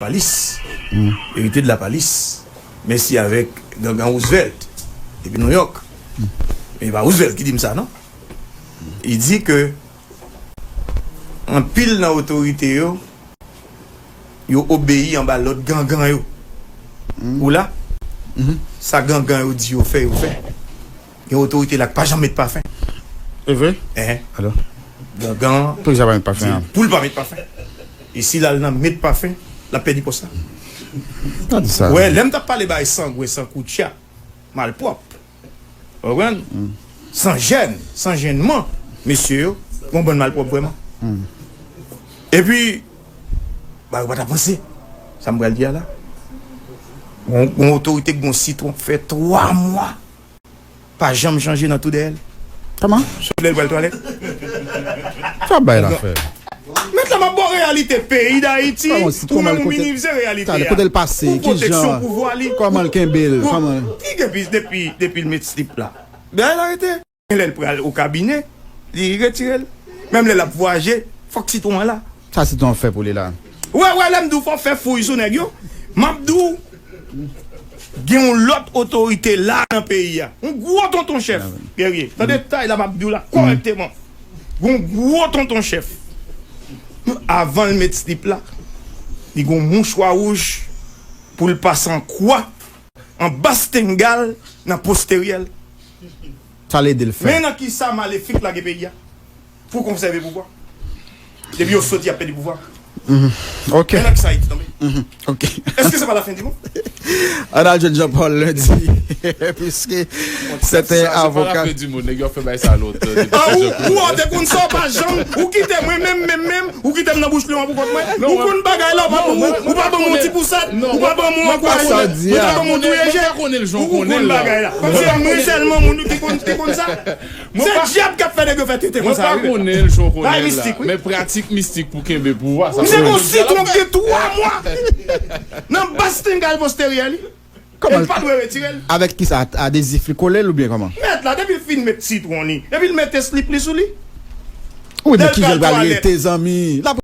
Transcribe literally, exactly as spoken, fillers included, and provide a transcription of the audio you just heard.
Lapalis. Héritier de Lapalis. Mèsi avèk Gangan Roosevelt. Depi Nouyòk. Men e pa Roosevelt ki di m sa, non. Li di ke anpil nan otorite yo, yo obeyi anba lòd gangan yo. Ou la? Sa gangan yo di yo fè, yo fè. Gen otorite la k pa janm met pafen. E vre? Enhen. Alò? Gangan. Poukisa pa met pafen an? Pou l pa met pafen. E si l al nan met pafen, l ap pèdi pòs la. Pa di sa. Wè, lè m t ap pale bay sangwen, sankoutcha, malpwòp. Ou konprann? San jèn, san jennman, mesye yo, gon bann malpwòp vrèman. Epi, ba yo pa ta panse. Sa m pral di a la. Gon, gon otorite, gon sitwon fè twa mwa. Pa janm chanje nan tou dèyè l. Kòman? Sou lè l pral twalèt. Sa bay la fè. Mèt la, m ap ba w reyalite peyi Dayiti. Kòman si, ou menm ou minimize reyalite a. Kote l pase? Pou pwoteksyon pouvwa li. Kòman l kenbe l? Kòman? Li gen pis depi, depi l met slip la. Bagay la rete. Lè l pral o kabinè, li retire l. Menm lè l ap vwayaje, fòk sitwon an la. Sa sitwon an fè pou li la? Wè, wè, lè m di w fò fè fouy sou nèg yo, m ap di w, gen yon lòt otorite la nan peyi a. Yon gwo tonton chèf, Guerrier. Tande tay la m ap di w la kòrèkteman. Gon gwo tonton chèf. Avan l met slip la, li gon mouchwa wouj pou l pase an kwa, an bastengay nan posteryè l. Sa l ede l fè? Men nan kisa malefik lage peyi a. Pou konsève pouvwa. Depi yo soti, y ap pèdi pouvwa. Ok. Men nan kisa Ayiti tonbe? Ok. Èske se pa la fen di mond? Ann al jwenn Jean Paul Lundi. Piske se te avoka. Sa, sa pa la fen di mond, nèg yo ap fè bay sa lòt. Ah, ou, ou te konn sa, ou pa janm, ou kite mwen menm, menm, menm, ou kite m nan bouch lyon an pou kont mwen. Ou konn bagay la, ou pa ban mwen, ou pa ban mwen yon ti pousèt, ou pa ban mwen yon ankourajman, ou pa ban mwen yon touye je. Ou konn bagay la. Kòmsi se mwen sèlman moun ki konn, ki konn sa. Se dyab k ap fè nèg yo fè tenten konsa. Mwen pa konnen l jan w konnen l la, men pratik mistik pou kenbe pouvwa, sa. Misye gon sitwon ki gen twa mwa nan bastengay posteryè li. Kòman? E l pa dwe retire l. Avèk kisa? Adezif li kole l oubyen kòman? Mèt la, depi l fin met sitwon li, epi l mete slip li sou li. Wi, men kijan l pral rete, zanmi? L ap